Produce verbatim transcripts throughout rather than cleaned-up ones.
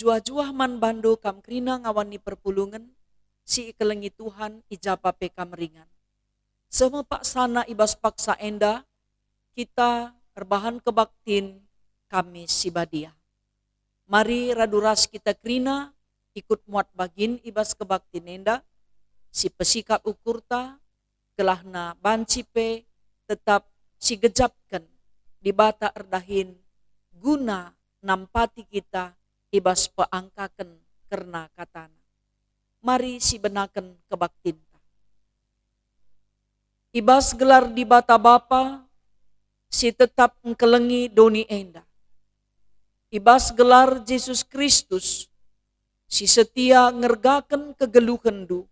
Juah-juah man bandu kam kerina ngawani perpulungen, si ikelengi Tuhan, i ja pe kam ringan. Seh me paksana i bas paksa enda, kita erbahan kebaktin Kamis si Badia. Mari radu ras kita kerina ikut muat bagin i bas kebaktin enda, si pesikap ukurta, gelahna banci pe tetap sigejapken Dibata erdahin guna nampati kita i bas peangkaken kerna kataNa. Mari sibenaken kebaktinta. I bas gelar Dibata Bapa si tetap engkelengi doni enda, i bas gelar Jesus Kristus si setia ngergaken kegeluhenndu,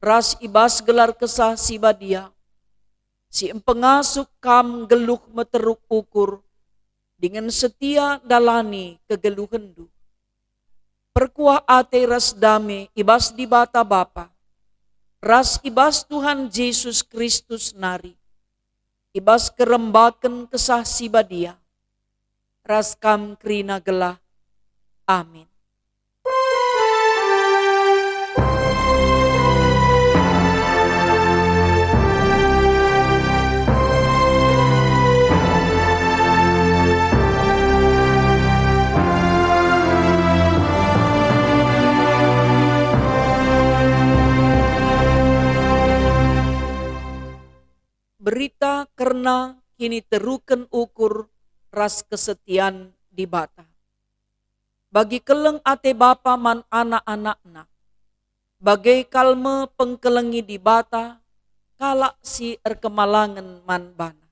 ras i bas gelar Kesah Si Badia si empengasup kam nggeluh meteruk ukur dingen setia ndalani kegeluhenndu. Perkuah ate ras dame i bas Dibata Bapa, ras i bas Tuhan Jesus Kristus nari, i bas kerembaken Kesah Si Badia, ras kam kerina gelah. Amin. Berita kerna kiniteruken ukur ras kesetian Dibata. Bagi keleng ate bapa man anak-anakna, bage kal me pengkelengi Dibata kalak si erkemalangen man baNa.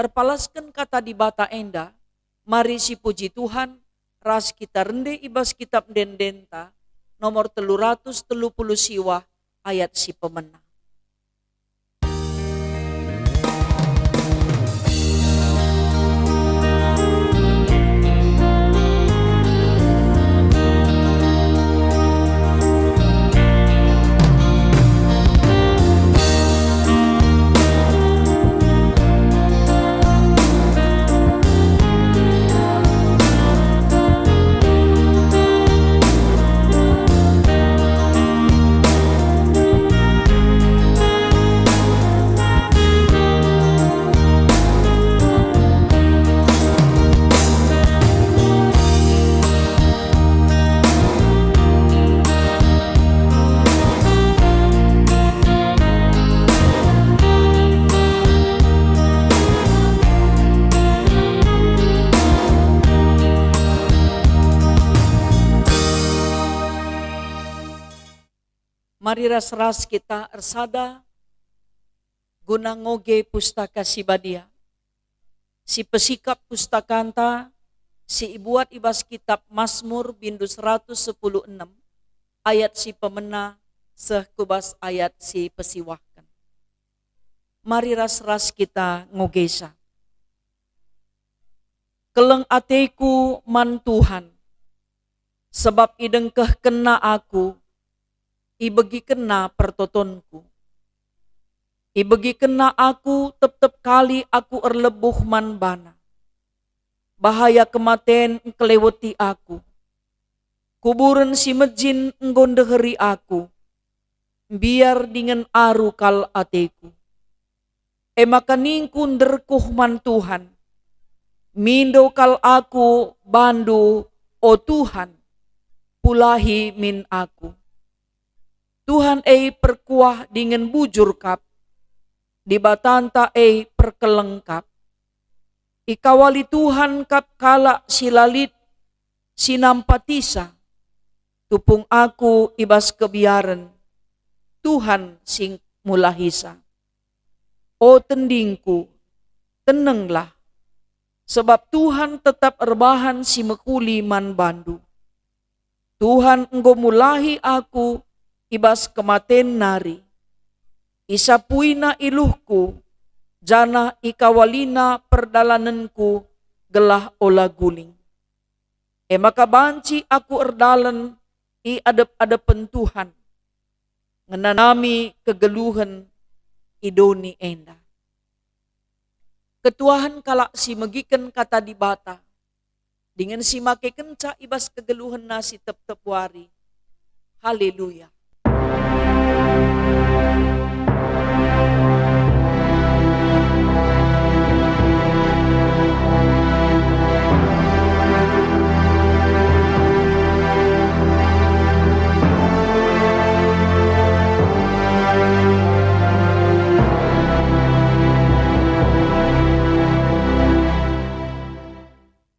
Erpalasken kata Dibata enda, mari sipuji Tuhan, ras kita rende i bas Kitap Ende-endenta, nomor telu ratus telu puluh siwah, ayat si pemena. Mari ras-ras kita ersada guna ngoge Pustaka Si Badia, si pesikap pustakanta si ibuat i bas Kitap Masmur, bindu seratus sepuluh enem, ayat si pemena seh ku bas ayat si pesiwahken. Mari ras-ras kita ngogesa. Keleng ateku man Tuhan, sebab idengkehkenNa aku, ibegikenNa pertotonku. IbegikenNa aku, tep-tep kali aku erlebuh man baNa. Bahaya kematen engkeleweti aku. Kuburen si mejin enggo ndeheri aku. Mbiar dingen aru kal ateku. E maka ningku nderkuh man Tuhan, "Mindo kal aku bandu, o Tuhan, pulahi min aku." Tuhan e perkuah dingen bujur kap, Dibatanta e perkeleng kap. Ikawali Tuhan kap kalak si la lit si nampatisa. Tupung aku i bas kebiaren, Tuhan si mulahisa. O tendingku, tenenglah, sebab Tuhan tetap erbahan si mehuli man bandu. Tuhan enggo mulahi aku i bas kematen nari. IsapuiNa iluhku, janah ikawaliNa perdalanenku gelah ola guling. E maka banci aku erdalan i adep-adepen Tuhan, ngenanami kegeluhen i doni enda. Ketuahen kalak si megiken Kata Dibata, dingen si makekenca i bas kegeluhenna si tep-tep wari. Haleluya.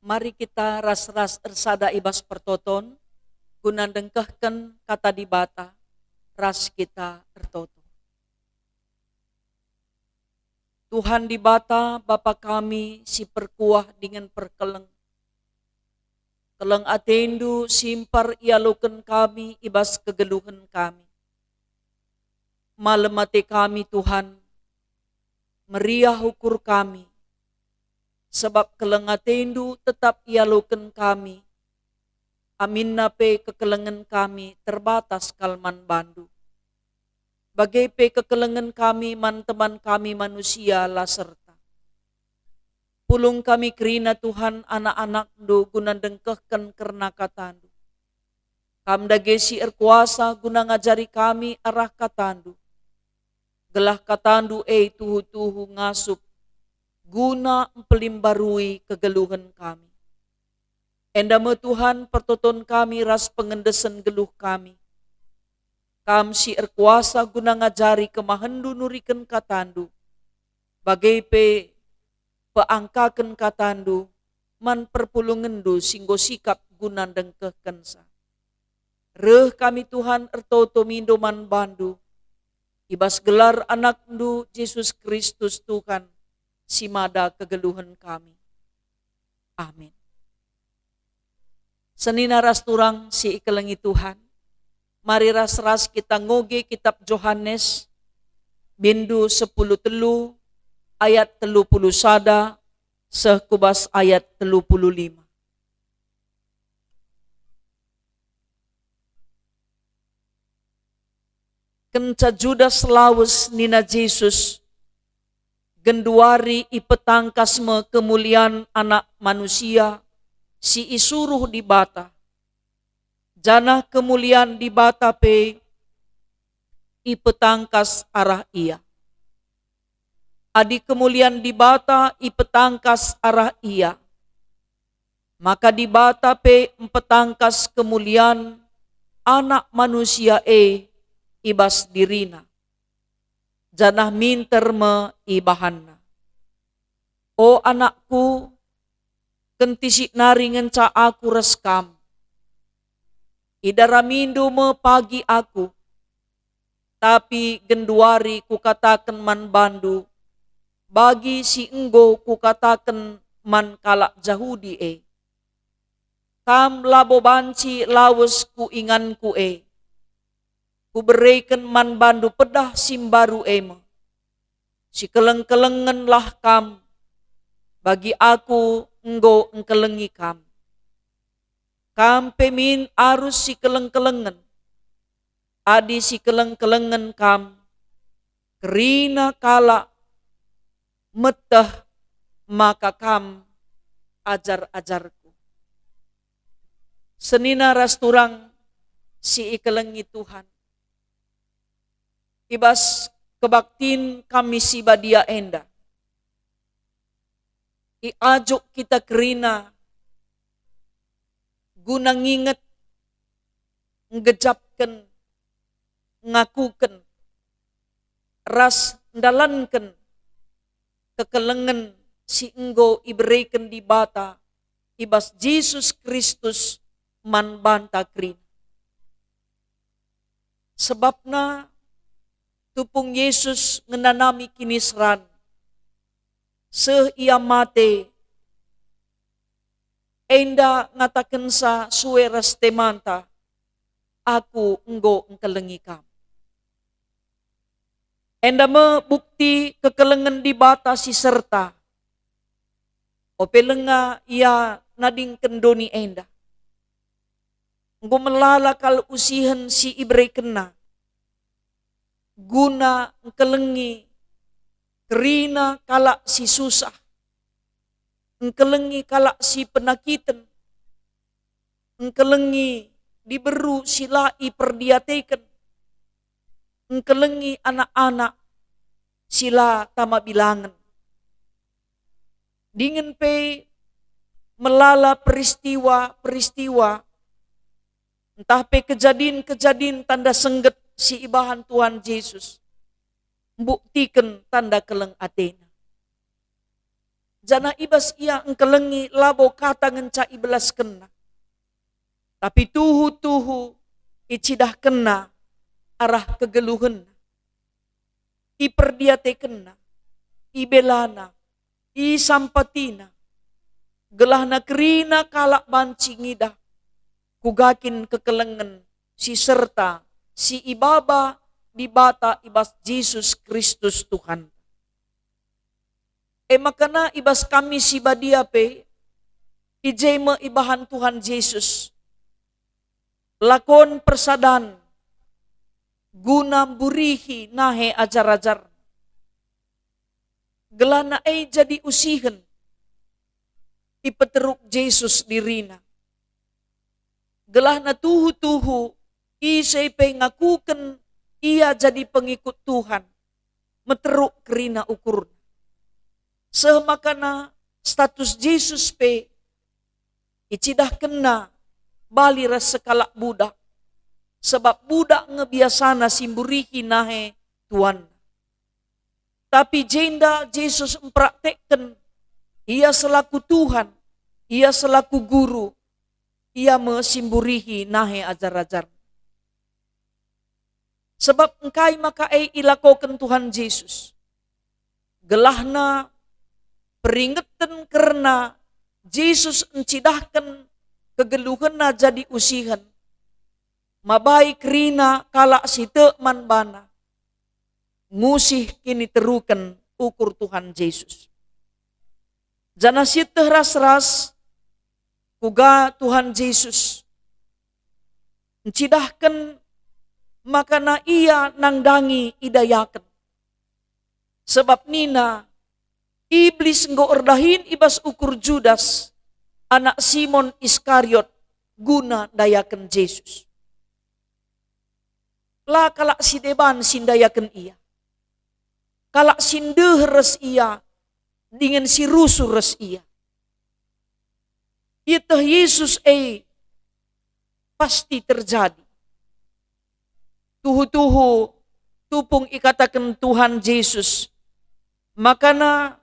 Mari kita ras-ras ersada i bas pertoton, guna ndengkehken Kata Dibata, ras kita ertoto. Tuhan Dibata, Bapa kami si perkuah dingen perkeleng, keleng ateNdu si mpar ialoken kami i bas kegeluhen kami. Malem ate kami, Tuhan, meriah ukur kami, sabap keleng ateNdu tetap ialoken kami, aminna pe kekelengen kami terbatas kal man bandu. Bage pe kekelengen kami man teman kami manusia la serta. Pulung kami kerina, Tuhan, anak-anakNdu guna ndengkehken kerna katandu. Kam dage si erkuasa guna ngajari kami arah katandu, gelah katandu e tuhu-tuhu ngasup guna mpelimbarui kegeluhen kami. Enda me, Tuhan, pertoton kami ras pengendesen geluh kami. Kam si erkuasa guna ngajari kemahenNdu nuriken katandu, bage pe peangkaken katandu man perpulungenNdu si enggo sikap guna ndengkehkenca. Reh kami, Tuhan, ertoto mindo man bandu, i bas gelar AnakNdu, Jesus Kristus, Tuhan, si mada kegeluhen kami. Amin. Senina ras turang si ikelengi Tuhan, mari ras-ras kita ngoge Kitap Johanes, bindu sepuluh telu, ayat telu puluh sada seh ku bas ayat telu puluh lima. Kenca Judas lawes, nina Jesus, "Genduari ipetangkas me kemulian Anak Manusia si isuruh Dibata, janah kemulian Dibata pe ipetangkas arah Ia. Adi kemulian Dibata ipetangkas arah Ia, maka Dibata pe mpetangkas kemulian Anak Manusia e i bas diriNa, janah minter me ibahanNa. O anakku, kentisik nari ngenca Aku ras kam. Idaramindu me pagi Aku, tapi genduari Kukataken man bandu, bagi si enggo Kukataken man kalak Jahudi e. Kam labo banci lawes ku inganKu e. Kubereken man bandu pedah si mbaru e me. Sikeleng-kelengenlah kam, bagi Aku enggo engkelengi kam. Kam pe min arus sikeleng-kelengen. Adi sikeleng-kelengen kam, kerina kalak meteh maka kam ajar-ajarKu." Senina ras turang si ikelengi Tuhan, i bas kebaktin Kamis si Badia enda, iajuk kita kerina guna nginget, nggejapken, ngakuken, ras ndalanken kekelengen si enggo ibereken Dibata i bas Jesus Kristus man banta kerina. Sebabna tupung Jesus ngenanami kiniseran, seh Ia mate, enda ngatakenca sue ras temanta, "Aku enggo engkelengi kam." Enda me bukti kekelengen Dibata si serta, ope langa Ia nadingken doni enda. Enggo melala kal usihen si iberekenNa guna engkelengi kerina kalak si susah, engkelengi kalak si penakiten, engkelengi diberu si la iperdiateken, engkelengi anak-anak si la tama bilangen. Dingen pe melala peristiwa-peristiwa, ntah pe kejadin-kejadin tanda sengget si ibahan Tuhan Jesus, mbuktiken tanda keleng ateNa. Janah i bas ia engkelengi labo kata ngenca ibelaskenna, tapi tuhu-tuhu icidahkenna arah kegeluhenna, iperdiatekenna, ibelana, isampatina, gelahna kerina kalak banci ngidah kuga kin kekelengen si serta si ibaba Dibata i bas Jesus Kristus Tuhan. E maka na i bas kami si badia pe, i je me ibahan Tuhan Jesus lakon persadan guna mburihi nahe ajar-ajar. Gelahna e jadi usihen ipeteruk Jesus dirina. Gelahna tuhu-tuhu ise pe ngakuken ia jadi pengikut Tuhan, meteruk kerina ukurna. Seh makana status Jesus pe icidahkenna bali ras sekalak budak, sabap budak nge biasana si mburihi nahe tuanna. Tapi jenda Jesus mpraktekken, ia selaku Tuhan, ia selaku Guru, ia me si mburihi nahe ajar-ajar. Sebab engkai maka e ilakoken Tuhan Jesus? Gelahna peringeten kerna Jesus ncidahken kegeluhenna jadi usihen, mabai kerina kalak si tek man bana ngusih kiniteruken ukur Tuhan Jesus. Janah sieteh ras-ras kuga Tuhan Jesus ncidahken makana ia nandangi idayaken. Sebab nina, Iblis enggo erdahin i bas ukur Judas, anak Simon Iskariot, guna ndayaken Jesus. La kalak si deban si ndayaken ia. Kalak si ndeh ras ia, dingen si rusuh ras ia. Ieteh Jesus e pasti terjadi. Tuhu-tuhu tupung ikataken Tuhan Jesus, makana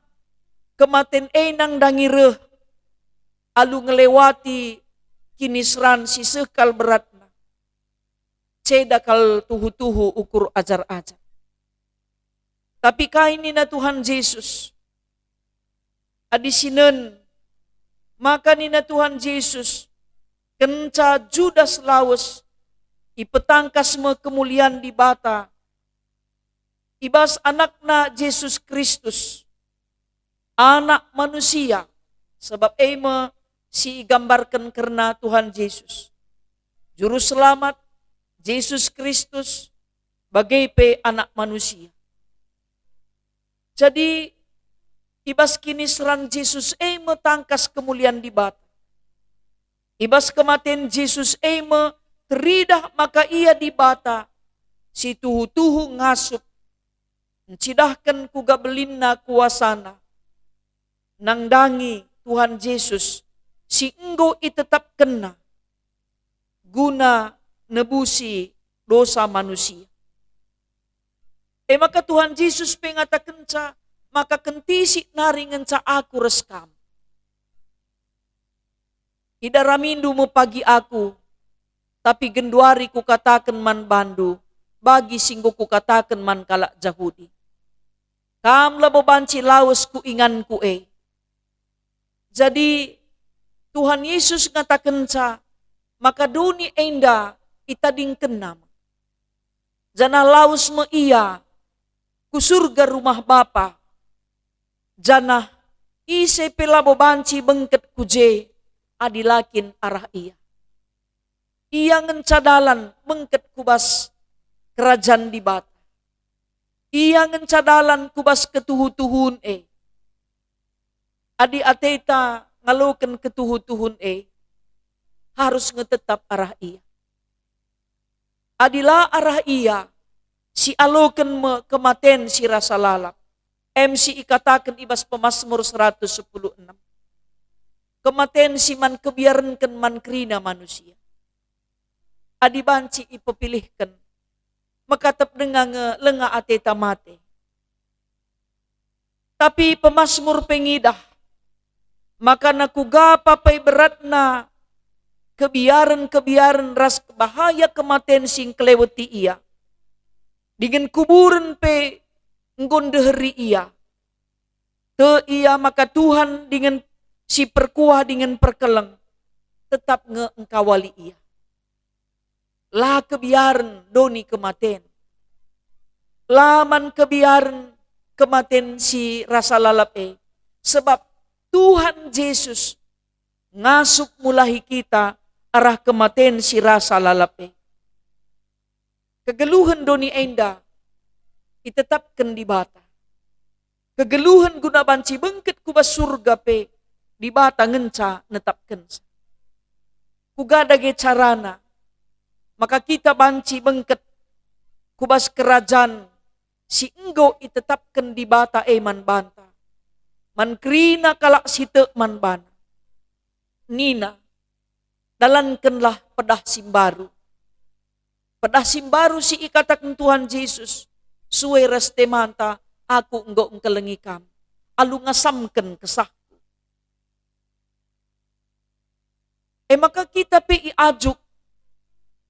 kematen e nandangi reh alu ngelewati kiniseran si seh kal beratna. Ceda kal tuhu-tuhu ukur ajar-ajar. Tapi kai nina Tuhan Jesus? Adi sinen, maka nina Tuhan Jesus, kenca Judas lawes, ipetangkas me kemulian Dibata i bas Anakna Jesus Kristus, Anak Manusia, sebab e me si igambarken kerna Tuhan Jesus. Juru Selamat, Jesus Kristus, bage pe Anak Manusia. Jadi, i bas kiniseran Jesus e me tangkas kemulian Dibata. I bas kematen Jesus e me teridah maka Ia Dibata si tuhu-tuhu ngasup, ncidahken kuga belinna kuasaNa, nandangi Tuhan Jesus si enggo itetapkenNa guna nebusi dosa manusia. E maka Tuhan Jesus pe ngatakenca maka kentisik nari ngenca Aku ras kam. Idaramindu me pagi Aku, tapi genduari Kukataken man bandu, bagi si enggo Kukataken man kalak Jahudi. Kam labo banci lawes ku inganKu e. Jadi, Tuhan Yesus ngatakenca maka doni enda itadingkenNa me. Janah lawes me Ia ku Surga rumah Bapa, janah ise pe labo banci bengket ku je adi la kin arah Ia. Ia ngenca dalan bengket ku bas kerajan Dibata. Ia ngenca dalan ku bas ketuhu-tuhun e. Adi ateta ngaloken ketuhu-tuhun e, harus nge tetap arah Ia. Adi la arah Ia, sialoken me kematen si rasa lalap, em si ikataken i bas Pemasmur seratus sepuluh enem, kematen si man kebiarenken man kerina manusia. Adi banci ipepilihken, maka tep denga nge lenga ateta mate. Tapi pemasmur pe ngidah, maka na kuga pe beratna kebiaren-kebiaren ras bahaya kematen si engkeleweti ia, dingen kuburen pe enggo ndeheri ia. Tek ia maka Tuhan dingen si perkuah dingen perkeleng tetap nge engkawali ia. La kebiaren doni kematen. La man kebiaren kematen si rasa lalap e, sebab Tuhan Jesus ngasup mulahi kita arah kematen si rasa lalap e. Kegeluhen doni enda itetapken Dibata. Kegeluhen guna banci bengket ku bas Surga pe Dibata ngenca netapkenca. Kuga dage carana maka kita banci bengket ku bas kerajan si enggo itetapken Dibata e man banta, man kerina kalak si tek man baNa? Nina, "Dalankenlah pedah si mbaru." Pedah si mbaru si ikataken Tuhan Jesus, sue ras temanta, "Aku enggo engkelengi kam," alu ngasamken kesahku. E maka kita pe iajuk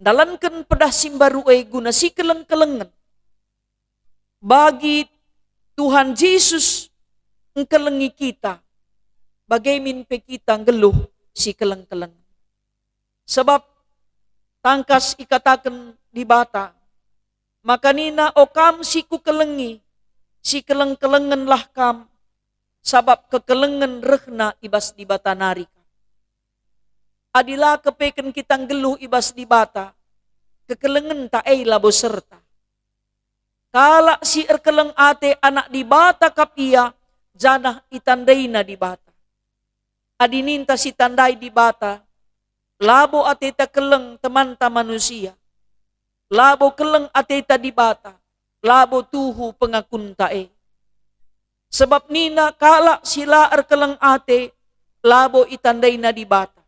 ndalanken pedah si mbaru e guna sikeleng-kelengen. Bagi Tuhan Jesus engkelengi kita, bage min pe kita nggeluh sikeleng-kelengen. Sebab tangkas ikataken Dibata, maka nina, "O kam si Kukelengi, sikeleng-kelengenlah kam, sabap kekelengen rehna i bas Dibata nari kap." Adi la kepeken kita nggeluh i bas Dibata, kekelengenta e labo serta. Kalak si erkeleng ate anak Dibata kap ia, janah itandaina Dibata. Adi ninta sitandai Dibata, labo ateta keleng temanta manusia, labo keleng ateta Dibata, labo tuhu pengakunta e. Sebab nina kalak si la erkeleng ate, labo itandaina Dibata.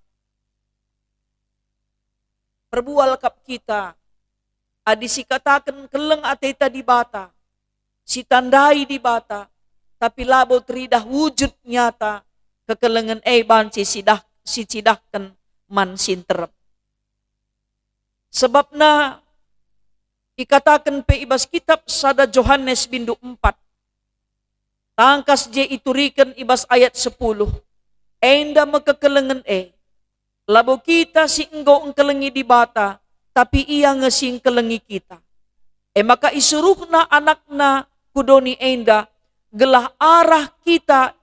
Perbual kap kita, adi sikataken keleng ateta Dibata, sitandai Dibata, tapi labo teridah wujud nyata kekelengen e banci sidah, sicidahken man si nterem. Sebabna ikataken pe i bas kitap sada Johanes bindu empat, tangkas je ituriken i bas ayat sepuluh, enda me kekelengen e, labo kita si enggo engkelengi Dibata, tapi Ia nge si engkelengi kita. E maka isuruhNa AnakNa ku doni enda, gelah arah kita,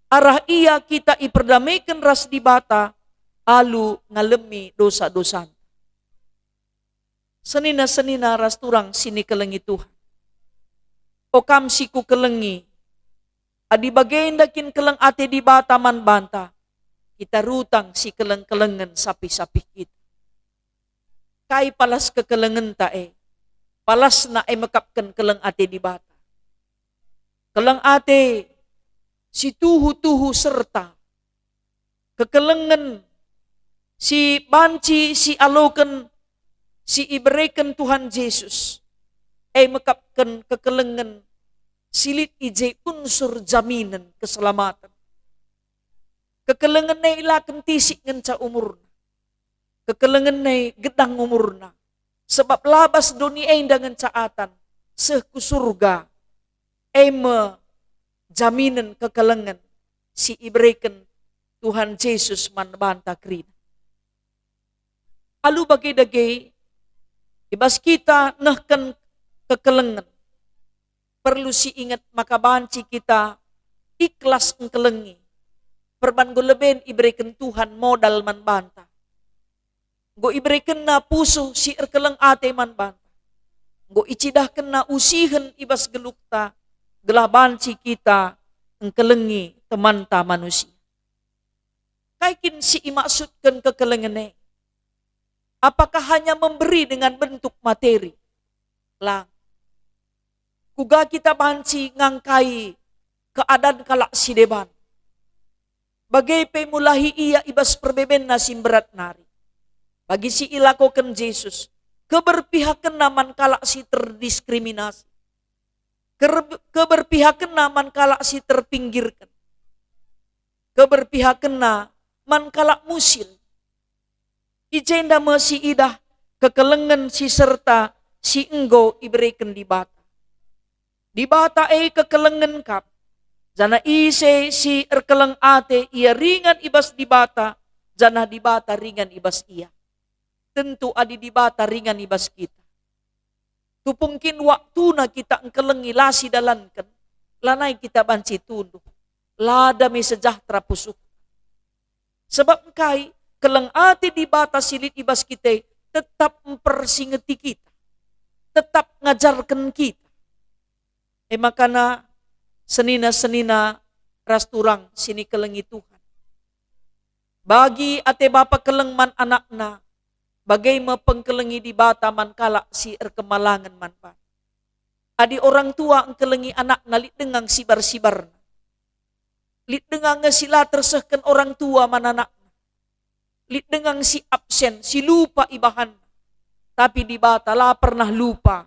arah Ia kita iperdameken ras Dibata, alu ngalemi dosa-dosanta. Senina-senina ras turang si nikelengi Tuhan. O kam si kukelengi, adi bagenda kin keleng ate Dibata man banta, kita rutang sikeleng-kelengen sapih-sapih kita. Kai palas kekelengenta e? Palasna e mekapken keleng ate Dibata. Keleng ate si tuhu-tuhu serta kekelengen si banci sialoken si ibereken Tuhan Jesus, e mekapken kekelengen si lit i je unsur jaminen keselamaten. Kekelengen e la kentisik ngenca umurna. Kekelengen e gedang umurna. Sebab la bas doni enda ngenca atan, seh ku Surga. E me jaminen kekelengen si ibereken Tuhan Jesus man banta kerina. Alu bage dage, i bas kita nehken kekelengen, perlu siinget maka banci kita ikhlas engkelengi, perban enggo leben ibereken Tuhan modal man banta. Enggo iberekenNa pusuh si erkeleng ate man banta. Enggo icidahkenNa usihen i bas geluhta, gelah banci kita engkelengi temanta manusia. Kai kin si imaksudken kekelengen e? Apakah hanya memberi dengan bentuk materi? Lang. Kuga kita banci ngangkai keadaan kalak si deban? Bage pe mulahi ia i bas perbebenna si mberat nari. Bagi si ilakoken Jesus, keberpihakenna man kalak si terdiskriminasi. Ker-, keberpihakenna man kalak si terpinggirken. Keberpihakenna man kalak musil. I jenda me siidah kekelengen si serta si enggo ibereken Dibata. Dibata e kekelengen kap, janah ise si erkeleng ate ia ringan i bas Dibata, janah Dibata ringan i bas ia. Tentu adi Dibata ringan i bas kita, tupung kin waktuna kita engkelengi la sidalanken, lanai kita banci tunduh, la dame sejahtera pusuh. Sebab engkai? Keleng ate Dibata si lit i bas kita e tetap mpersingeti kita, tetap ngajarken kita. E makana senina-senina ras turang si nikelengi Tuhan. Bagi ate bapa keleng man anakna, bage me pengkelengi Dibata man kalak si erkemalangen man bana. Adi orang tua engkelengi anakna lit denga sibar-sibarna. Lit denga nge si la tersehken orang tua man anakna. Lit denga si absen, si lupa ibahanna. Tapi Dibata la pernah lupa,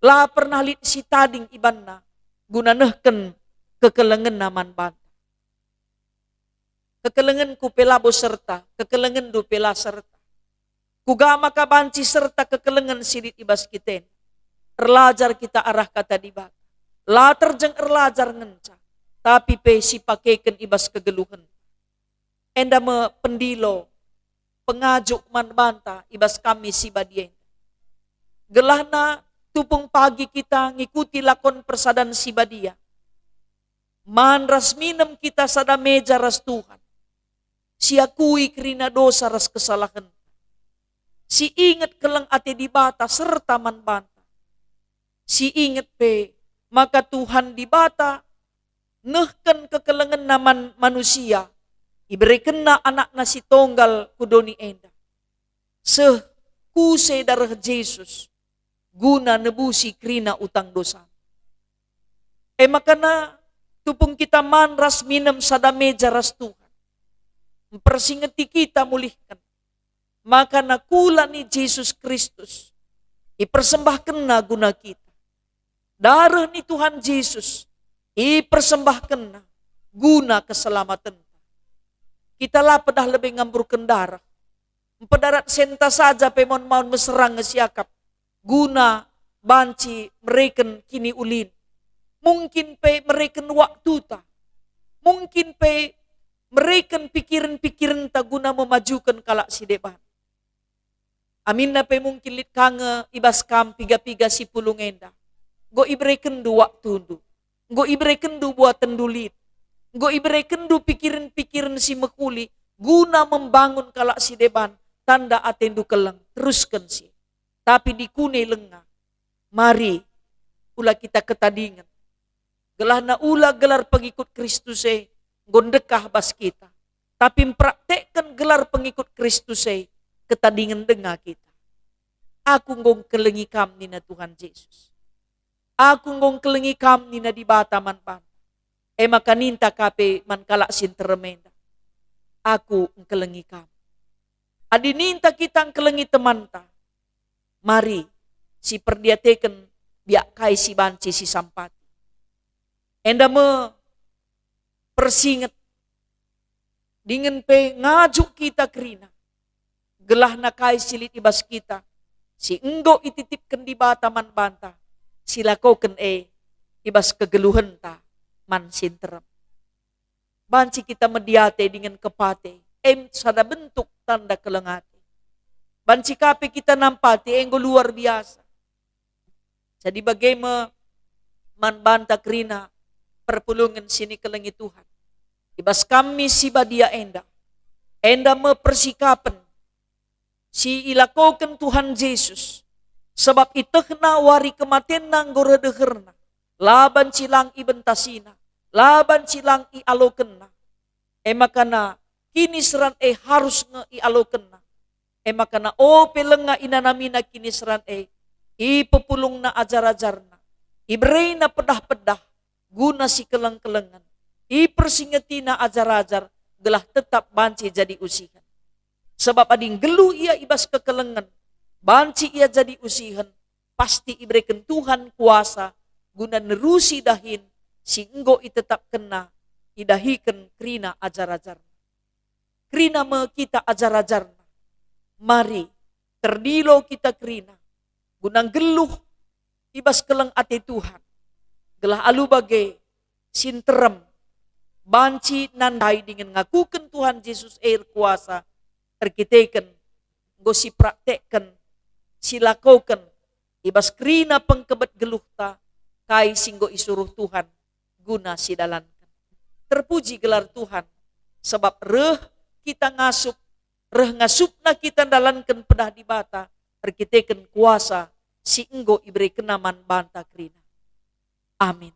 la pernah lit si tading ibanna, guna nehken kekelengenna man banta. Kekelengenku pe labo serta, kekelengenndu pe la serta. Kuga maka banci serta kekelengen si lit i bas kita en? Erlajar kita arah Kata Dibata. La terjeng erlajar ngenca, tapi pe sipakeken i bas kegeluhen. Enda me pendilo, pengajuk man banta i bas kami si badia enda. Gelahna tupung pagi kita ngikuti lakon persadan si badia. Man ras minem kita sada meja ras Tuhan, si akui kerina dosa ras kesalahen, si inget keleng ate Dibata serta man banta, si inget pe maka Tuhan Dibata nehken kekelengenna man manusia, iberekenna anakna si tonggal ku doni enda. Seh kuse dareh Jesus guna nebusi kerina utang dosa. E makana tupung kita man ras minem sada meja ras Tuhan, mpersingeti kita mulihken, makana kula ni Jesus Kristus ipersembahkenna guna kita. Dareh ni Tuhan Jesus ipersembahkenna guna keselamatan. Kita la pedah lebe ngamburken dareh. Mpedarat senta saja pe mon maun meserang nge siakap guna banci mereken kiniulin. Mungkin pe mereken waktuta. Mungkin pe mereken pikiren-pikirenta guna memajuken kalak si deban. Aminna pe mungkin lit ka nge i bas kam piga-piga si pulung enda. Enggo iberekenndu waktundu. Enggo iberekenndu buatenndu lit. Enggo iberekenndu pikiren-pikiren si mehuli guna membangun kalak si deban, tanda atendu keleng. Terusken si. Tapi dikune lenga. Mari, ula kita ketadingen. Gelahna ula gelar pengikut Kristus e enggo ndekah bas kita, tapi mpraktekken gelar pengikut Kristus e ketadingen denga kita. "Aku enggo ngkelengi kam," nina Tuhan Jesus. "Aku enggo ngkelengi kam," nina Dibata man banta. E maka ninta ka pe man kalak si nterem enda, "Aku ngkelengi kam." Adi ninta kita ngkelengi temanta, mari siperdiateken biak kai si banci sisampati. Enda me persinget dingen pe ngajuk kita kerina, gelahna kai si lit i bas kita, si enggo ititipken Dibata man banta, silakoken e i bas kegeluhenta man si nterem. Banci kita mediate dingen kepate, em sada bentuk tanda keleng ate. Banci ka pe kita nampati, enggo luar biasa. Jadi bage me man banta kerina perpulungen si nikelengi Tuhan. I bas kami si badia enda, enda me persikapen si ilakoken Tuhan Jesus, sabap itehna wari kematenNa enggo reh deherna, la banci lang ibentasiNa, la banci lang ialokenNa. E makana kiniseran e harus nge ialokenNa. E maka na ope lenga inanamina kiniseran e, ipepulungna ajar-ajarna, iberena pedah-pedah guna sikeleng-kelengen, ipersingetina ajar-ajar gelah tetap banci jadi usihen. Sabap adi nggeluh ia i bas kekelengen, banci ia jadi usihen, pasti ibereken Tuhan kuasa guna nerusi dahin si enggo itetapkenNa idahiken kerina ajar-ajarNa. Kerina me kita ajar-ajarNa. Mari, terdilo kita kerina, guna nggeluh i bas keleng ate Tuhan, gelah alu bage si nterem banci nandai dingen ngakuken Tuhan Jesus e erkuasa erkiteken enggo sipraktekken, silakoken i bas kerina pengkebet geluhta kai si enggo isuruh Tuhan guna sidalanken. Terpuji gelar Tuhan, sabap reh kita ngasup, reh ngasupna kita ndalanken pedah Dibata erkiteken kuasa si enggo iberekenNa man banta kerina. Amin.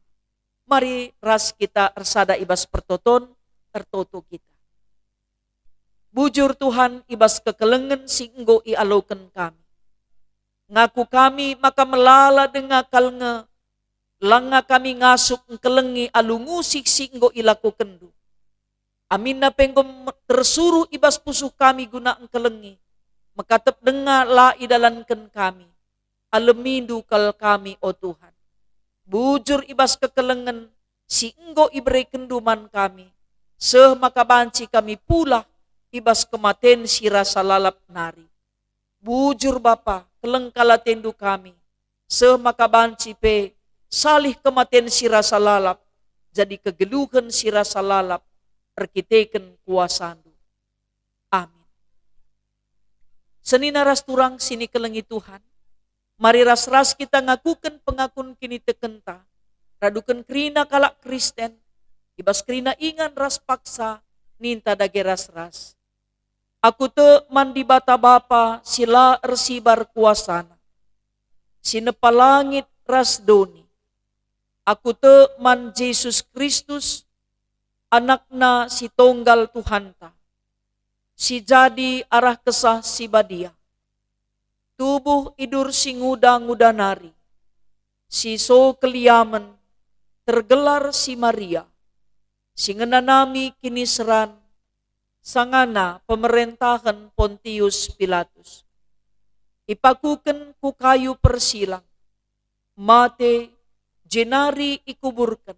Mari ras kita ersada i bas pertoton, ertoto kita. Bujur Tuhan, i bas kekelengen si enggo ialoken kami. Ngaku kami maka melala denga kal nge, langa kami ngasup engkelengi alu ngusih si enggo ilakokenNdu. Aminna pe enggo m-, tersuruh i bas pusuh kami guna engkelengi, mekatep denga la idalanken kami. AlemiNdu kal kami, o Tuhan. Bujur i bas kekelengen si enggo iberekenNdu man kami, seh maka banci kami pulah i bas kematen si rasa lalap nari. Bujur Bapa, keleng kal ateNdu kami, seh maka banci pe salih kematen si rasa lalap jadi kegeluhen si rasa lalap erkiteken kuasaNdu. Amin. Senina ras turang si nikelengi Tuhan, mari ras-ras kita ngakuken pengakun kinitekenta, raduken kerina kalak Kristen, i bas kerina ingan ras paksa ninta dage ras-ras. Aku tek man Dibata Bapa si la ersibar kuasaNa, si nepa langit ras doni. Aku tek man Jesus Kristus, AnakNa si tonggal Tuhanta, si jadi arah Kesah Si Badia, tubuh idur si nguda-nguda nari, si so keliamen, tergelar si Maria, si ngenanami kiniseran, sangana pemerentahen Pontius Pilatus. Ipakuken ku kayu persilang, mate, jenari ikuburken,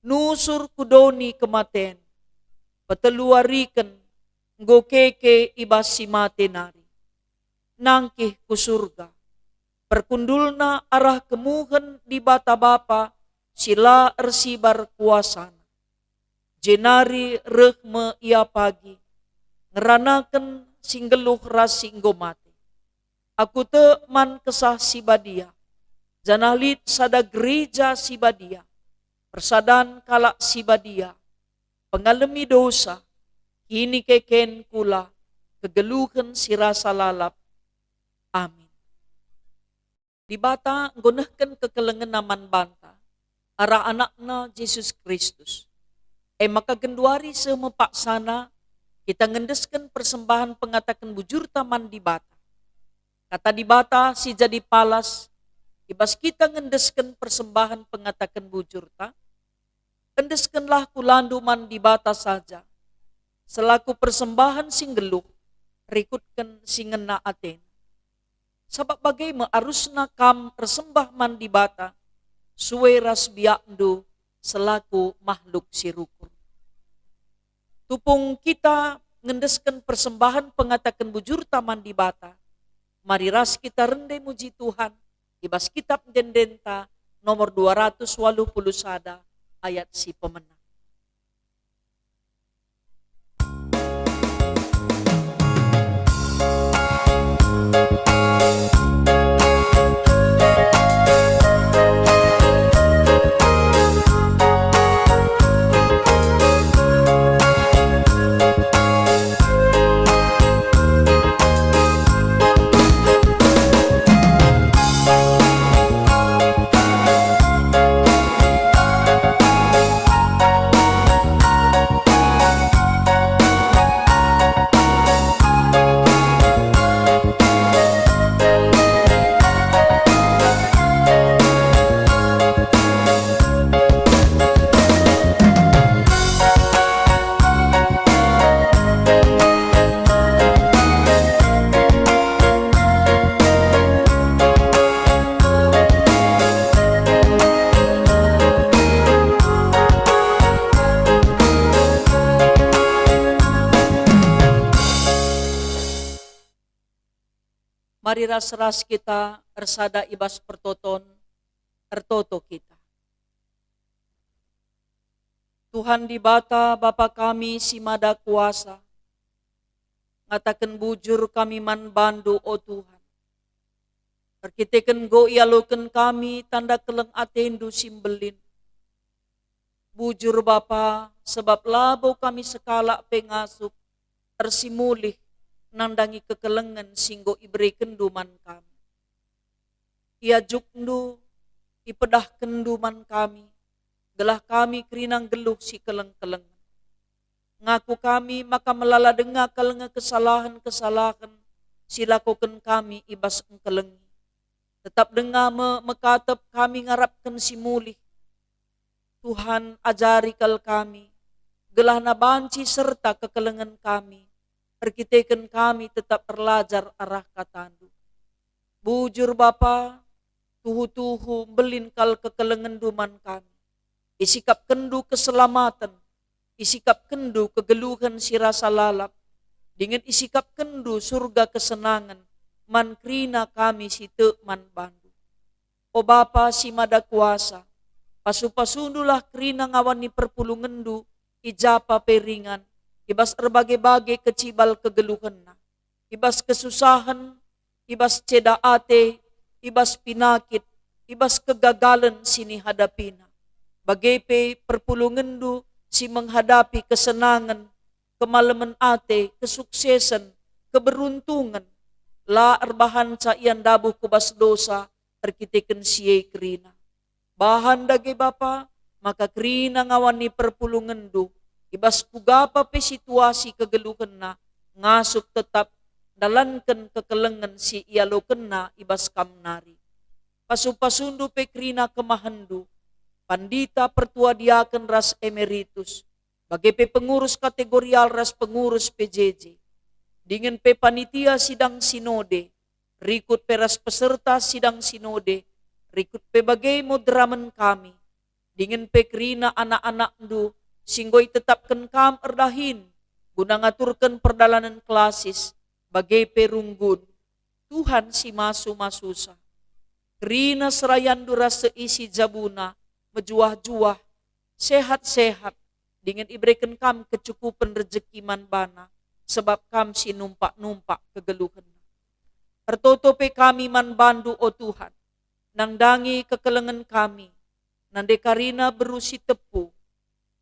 nusur ku doni kematen, peteluariken, enggo keke i bas si mate nari. Nangkih ku Surga, perkundulna arah kemuhen Dibata Bapa si la ersibar kuasaNa. Jenari reh me Ia pagi, ngeranaken si nggeluh ras si enggo mate. Aku tek man Kesah Si Badia, janah lit sada gereja si badia, persadan kalak si badia, pengalemi dosa, kinikeken kula, kegeluhen si rasa lalap. Amin. Dibata enggo nehken kekelengenNa man banta arah AnakNa Jesus Kristus. E maka genduari seh me paksana kita ngendesken persembahen pengataken bujurta man Dibata. Kata Dibata si jadi palas i bas kita ngendesken persembahen pengataken bujurta, "Endeskenlah kulandu man Dibata saja, selaku persembahen si nggeluh, rikutken si ngena ateNa." Sabap bage me arusna kam ersembah man Dibata, sue ras biakndu selaku mahluk si rukur. Tupung kita ngendesken persembahen pengataken bujurta man Dibata, mari ras kita rende muji Tuhan i bas Kitap Ende-endenta nomor dua ratus waluh puluh sada ayat si pemena. Mari ras-ras kita ersada i bas pertoton, ertoto kita. Tuhan Dibata, Bapa kami si Mada Kuasa, ngataken bujur kami man bandu, o Tuhan. Erkiteken enggo ialoken kami tanda keleng atendu si mbelin. Bujur Bapa, sebab labo kami sekalak pe ngasup ersimulih nandangi kekelengen si enggo iberekenndu man kami. Iajukndu, ipedahkenndu man kami, gelah kami kerina nggeluh si keleng-kelengen. Ngaku kami maka melala denga kal nge kesalahen-kesalahen si lakoken kami i bas engkelengi. Tetap denga me mekatep kami ngarapken si mulih. Tuhan, ajari kal kami, gelahna banci serta kekelengen kami, erkiteken kami tetap erlajar arah katandu. Bujur Bapa, tuhu-tuhu mbelin kal kekelengenndu man kami. Isikapkenndu keselamaten, isikapkenndu kegeluhen si rasa lalap, dingen isikapkenndu surga kesenangen man kerina kami si tek man bandu. O Bapa si Mada Kuasa, pasu-pasundulah kerina ngawan ni perpulungenndu i japa pe ringan, i bas erbage-bage kecibal kegeluhenna, i bas kesusahen, i bas ceda ate, i bas pinakit, i bas kegagalen si nihadapina. Bage pe perpulungenndu si menghadapi kesenangen, kemalemen ate, kesuksesen, keberuntungen, la erbahanca ia ndabuh ku bas dosa erkiteken si e kerina. Bahan dage Bapa, maka kerina ngawan ni perpulungenndu, i bas kuga pa pe situasi kegeluhenna, ngasup tetap ndalanken kekelengen si ialokenna i bas Kam nari. Pasu-pasundu pe kerina kemahenndu, pandita, pertua diaken ras emeritus, bage pe pengurus kategorial ras pengurus P J J, dingen pe panitia sidang sinode, rikut pe ras peserta sidang sinode, rikut pe bage moderamen kami, dingen pe kerina anak-anakndu si enggo itetapken Kam erdahin guna ngaturken perdalanen klasis, bage pe runggun. Tuhan si masu-masusa. Kerina serayandu ras seisi jabuna, mejuah-juah, sehat-sehat, dingen ibereken Kam kecukupen rejeki man bana, sebab Kam si numpak-numpak kegeluhenna. Ertoto pe kami man bandu, o Tuhan, nandangi kekelengen kami, nande karina beru si tepu,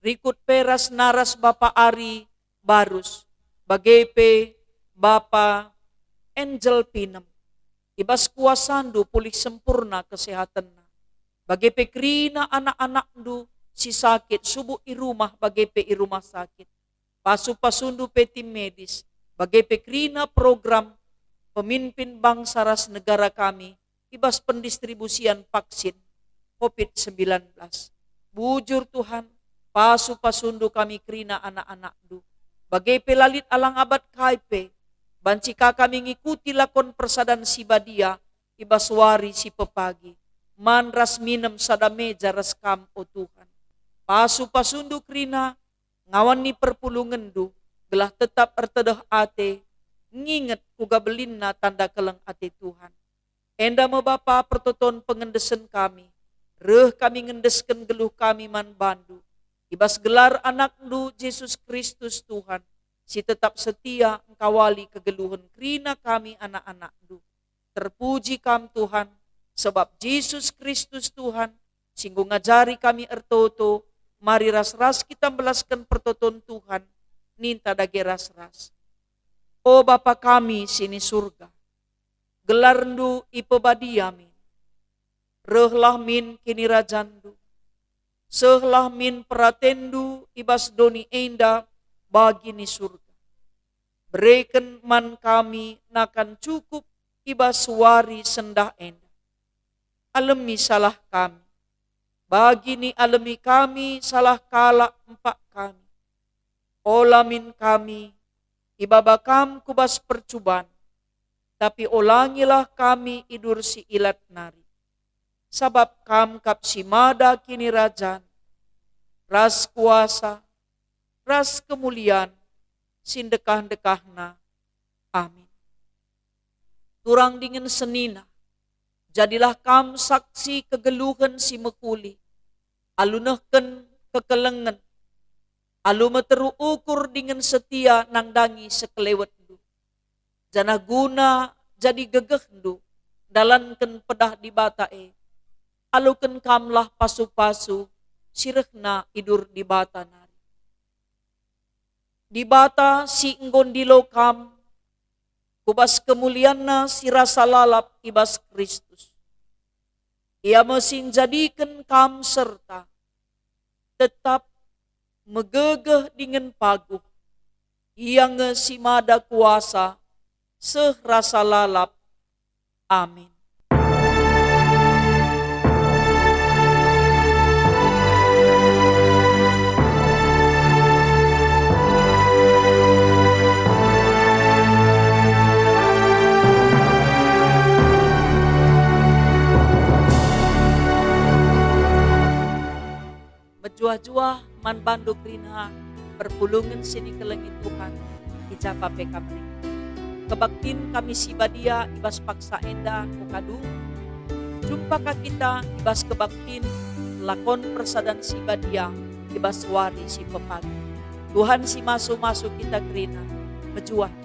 rikut pe ras naras Bapa Ari Barus, bage pe Bapa Angel Pinem. I bas kuasandu pulih sempurna kesehatenna. Bage pe kerina anak-anakndu si sakit, subuk i rumah bage pe i rumah sakit. Pasu-pasundu pe tim medis, bage pe kerina program pemimpin bangsa ras negara kami i bas pendistribusian vaksin covid sembilan belas. Bujur Tuhan, pasu-pasundu kami kerina anak-anakndu. Bage pe la lit alang abat kai pe, banci ka kami ngikuti lakon persadan si badia i bas wari si pepagi, man ras minem sada meja ras Kam, o Tuhan. Pasu-pasundu kerina ngawan ni perpulungenndu, gelah tetap ertedeh ate, nginget kuga belinna tanda keleng ate Tuhan. Enda me Bapa pertoton pengendesen kami, reh kami ngendesken geluh kami man bandu, i bas gelar AnakNdu Jesus Kristus Tuhan, si tetap setia engkawali kegeluhen kerina kami anak-anakNdu. Terpuji Kam Tuhan, sebab Jesus Kristus Tuhan, si enggo ngajari kami ertoto, mari ras-ras kita mbelasken pertoton Tuhan, ninta dage ras-ras. O Bapa kami si ni Surga, gelarNdu ipebadia min. Rehlah min kinirajanNdu. Sehlah min peratenNdu i bas doni enda bagi ni Surga. Bereken man kami nakan cukup i bas wari sendah enda. Alemi salah kami, bagi ni alemi kami salah kalak empak kami. Ola min kami ibaba Kam ku bas percuban, tapi olangilah kami idur si ilat nari. Sabap Kam kap si mada kinirajan, ras kuasa, ras kemulian si ndekah-ndekahna. Amin. turang dingen senina. Jadilah kam saksi kegeluhen si mehuli, alu nehken kekelengen, alu meteruk ukur dingen setia nandangi sekelewetndu. Janah guna jadi gegehndu dalanken pedah Dibata e, aloken kamlah pasu-pasu si rehna idur Dibata nari. Dibata si enggo ndilo kam ku bas kemulianNa si rasa lalap i bas Kristus. Ia me si njadiken kam serta tetap megegeh dingen paguh. Ia nge si mada kuasa seh rasa lalap. Amin. Mejuah-juah man bandu kerina perpulungen si dikelengi Tuhan, i ja pe kam ringan. Kebaktin kami si badia i bas paksa enda kukadu. Jumpa ka kita i bas kebaktin lakon persadan si badia i bas wari si pepagi. Tuhan si masu-masu kita kerina, mejuah